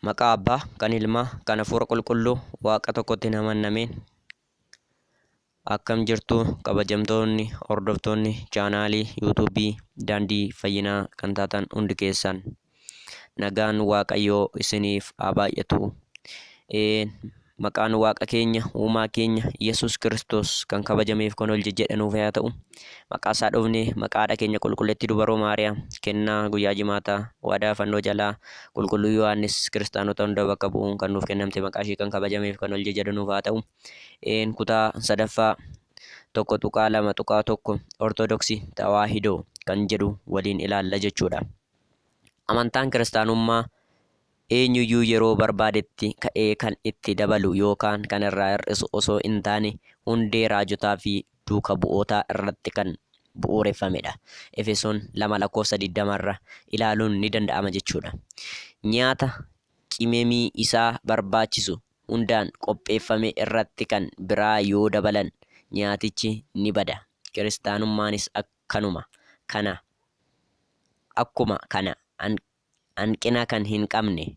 Maqaa Abbaa, kan Ilmaa, kan Hafuura Qulqulluu, Waaqa tokkotti hin amannameen. Akkam jirtu kabajamtoonni hordoftoonni chaanaalii yuutuubii Daandii Fayyinaa kan taatan hundi keessan. Nagaan Waaqayyoo isiniif haa baay'atu. Maqaan Waaqa keenya uumaa keenya Yesuus Kiristoos kan kabajameef kan ol jejjedhe nuuf haa ta'u. Maqaa isaa dhufne maqaa haadha keenya qulqulleettii dubaroo Maariyaam kennaa guyyaa jimaataa waadaa fannoo jalaa qulqulluu Yohaannis kiristaanota hunda bakka bu'uun kan nuuf kennamte maqaa ishee kan kabajameef kan ol jejjedhe nuuf haa ta'u. Kutaa sadaffaa 1.2.1 Ortodoksii Tawaahidoo kan jedhu waliin ilaalla jechuudha. Amantaan kiristaanummaa eenyuyyuu yeroo barbaadetti ka'ee kan itti dabalu yookaan kan irraa hir'isu osoo hin taane hundee raajotaa fi duuka bu'ootaa irratti kan bu'uureffamedha. Efesoon 2 lakkoofsa 20 irra ilaaluun ni danda'ama jechuudha. Nyaata qimemii isaa barbaachisu hundaan qopheeffame irratti kan biraa yoo dabalan nyaatichi ni bada. Kiristaanummaanis akkanuma kana akkuma kana hanqina kan hin qabne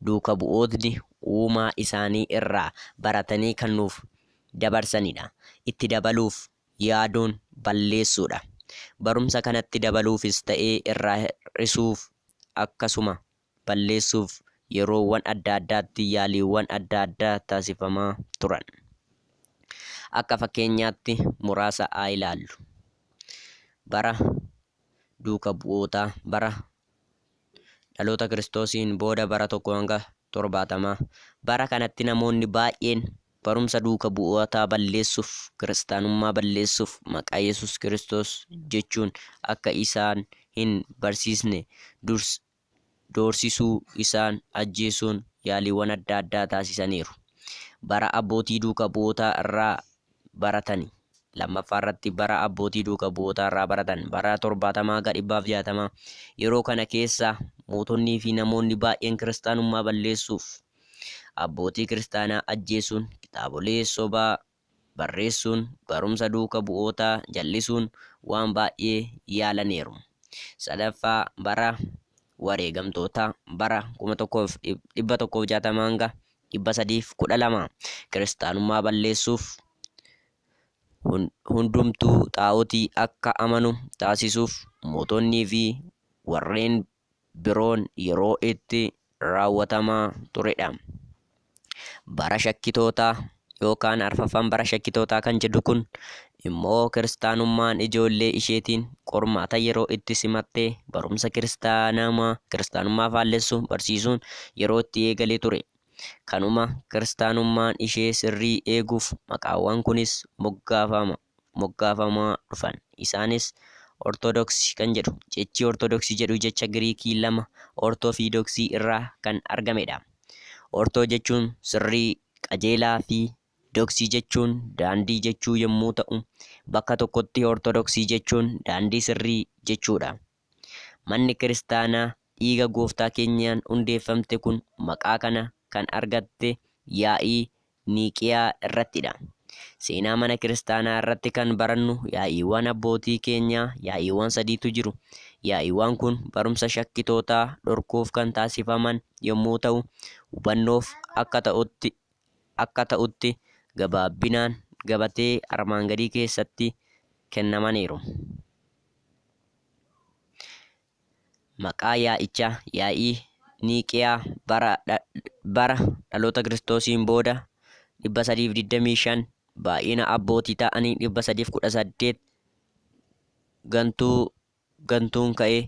duuka bu'ootni uumaa isaanii irraa baratanii kan nuuf dabarsanidha. Itti dabaluuf yaaduun balleessuudha. Barumsa kanatti dabaluufis ta'ee irraa hir'isuuf akkasuma balleessuuf yeroowwan adda addaatti yaaliiwwan adda addaa taasifamaa turan. Akka fakkeenyaatti muraasa haa ilaallu. Bara duuka bu'ootaa bara dhaloota Kiristoosiin booda bara 1 hanga 70. Bara kanatti namoonni baay'een barumsa duuka bu'ootaa balleessuuf, kiristaanummaa balleessuuf maqaa Yesuus Kiristoos jechuun akka isaan hin barsiisne doorsisuu, isaan ajjeesuun yaaliiwwan adda addaa taasisaniiru. Bara abbootii duuka bu'ootaa irraa baratani. Lammaffaa irratti bara abbootii duuka bu'ootaa irraa baratan. Bara 70 haga 160. Yeroo kana keessa mootonnii fi namoonni baay'een kiristaanummaa balleessuuf abbootii kiristaanaa ajjeesuun, kitaabolee sobaa barreessuun, barumsa duuka bu'ootaa jal'isuun waan baay'ee yaalaniiru. Sadaffaa bara wareegamtootaa bara 1160-312 kiristaanummaa balleessuuf hundumtuu xaa'otii akka amanu taasisuuf mootonnii fi warreen biroon yeroo itti raawwatamaa turedha. Bara shakkitootaa yookaan arfaffaan bara shakkitootaa kan jedhu kun immoo kiristaanummaan ijoollee isheetiin qormaata yeroo itti simattee barumsa kiristaanummaa kiristaanummaa faallessu barsiisuun yeroo itti eegalee ture. Kanuma kiristaanummaan ishee sirrii eeguuf maqaawwan kunis moggaafama. moggaafamaa dhufan. Isaanis Ortodoksi kan jedhu. Jechi Ortodoksi jedhu jecha Giriikii lama Ortoo fi Doksii irraa kan argamedha. Ortoo jechuun sirrii, qajeelaa fi Doksii jechuun daandii jechuu yommuu ta'u, bakka tokkotti Ortodoksii jechuun daandii sirrii jechuudha. Manni Kiristaanaa dhiiga Gooftaa keenyaan hundeeffamte kun maqaa kana kan argatte yaa'ii Niiqiyaa irrattidha. Seenaa mana kiristaanaa irratti kan barannu yaa'iiwwan abbootii keenyaa yaa'iiwwan sadiitu jiru. Yaa'iiwwan kun barumsa shakkitootaa dhorkuuf kan taasifaman yommuu ta'u, hubannoof akka ta'utti akka ta'utti gabaabbinaan gabatee armaan gadii keessatti kennamaniiru. Maqaa yaa'ichaa Yaa'ii Niiqiyaa bara bara dhaloota Kiristoosiin booda 325 baay'ina abbootii ta'anii 318 gantuu gantuun ka'e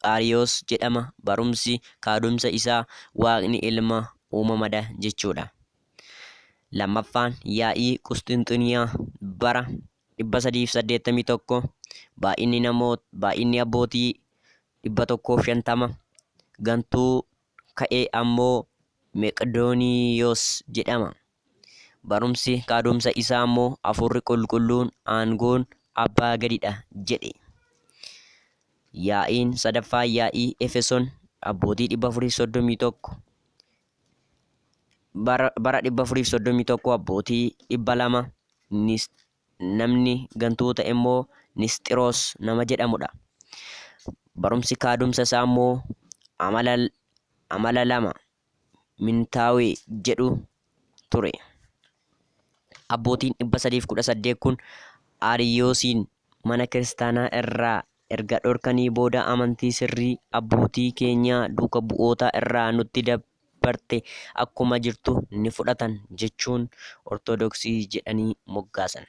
Ariyoos jedhama barumsi kaadumsa isaa Waaqni ilma uumamadha jechuudha. Lammaffaan yaa'ii Qusxinxiniyaa bara 381 baay'inni namoo baay'inni abbootii 150 gantuu ka'e ammoo Meqdooniyoos jedhama. Barumsi kaadumsa isaa ammoo Hafuurri Qulqulluun aangoon Abbaa gadidha jedhe. Yaa'iin sadaffaa yaa'ii Efesoon abbootii 431 bara bara 431 abbootii 200 nis namni gantuu ta'e immoo Nisxiroos nama jedhamudha. Barumsi kaadumsa isaa immoo amala Amala 2 Mintaawee jedhu ture. Abbootiin 318 kun Aariyoosiin mana kiristaanaa irraa erga dhorkanii booda amantii sirrii abbootii keenyaa duuka bu'ootaa irraa nutti dabarte akkuma jirtu ni fudhatan jechuun Ortodoksii jedhanii moggaasan.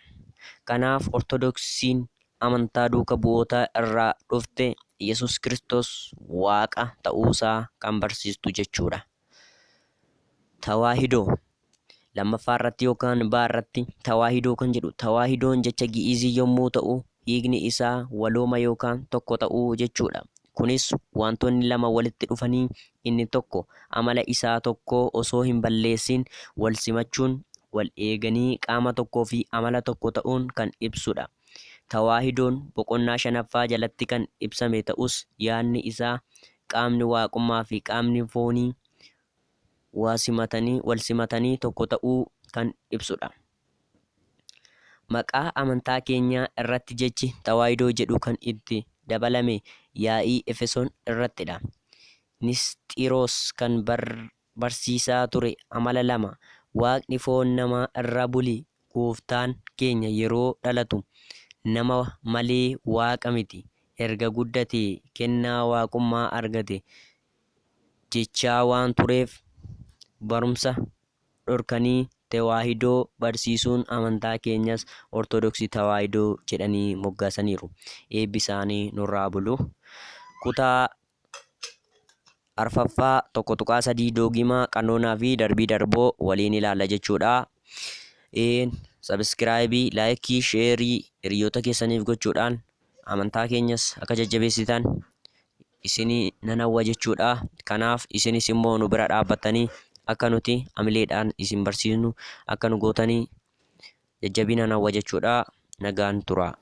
Kanaaf Ortodoksiin amantaa duuka bu'ootaa irraa dhufte Yesuus Kiristoos Waaqa ta'uusaa kan barsiistu jechuudha. Tawaahidoo Lammaffaa irratti yookaan B irratti Tawaahidoo kan jedhu Tawaahidoon jecha Gi'izii yommuu ta'u hiikni isaa walooma yookaan tokko ta'uu jechuudha. Kunis waantonni lama walitti dhufanii inni tokko amala isaa tokkoo osoo hin balleessin wal simachuun, wal eeganii qaama tokkoo fi amala tokko ta'uun kan ibsudha. Tawaahidoon boqonnaa shanaffaa jalatti kan ibsame ta'us yaadni isaa qaamni waaqummaa fi qaamni foonii waa simatanii, wal simatanii tokko ta'uu kan ibsudha. Maqaa amantaa keenyaa irratti jechi Tawaahidoo jedhu kan itti dabalame yaa'ii Efesoon irrattidha. Nisxiroos kan barsiisaa ture amala 2, Waaqni foon namaa irra bule Gooftaan keenya yeroo dhalatu nama malee Waaqa miti, erga guddatee kennaa Waaqummaa argate jechaa waan tureef barumsa dhorkanii Tewaahidoo barsiisuun amantaa keenyas Ortodoksii Tawaahidoo jedhanii moggaasaniiru. Eebbi isaanii nurra haa bulu. Kutaa arfaffaa 1.3 Doogimaa, Qannoonaa fi Darbii Darboo waliin ilaalla jechuudha. Een sabiskiraayibii, laayikii, sheerii hiriyoota keessaniif gochuudhaan amantaa keenyas akka jajjabeessitan isinii nan hawwa jechuudha. Kanaaf isinis immoo nu bira dhaabbattanii akka nuti amileedhaan isin barsiisnu akka nu gootanii jajjabinaan hawwa jechuudha. Nagaan turaa.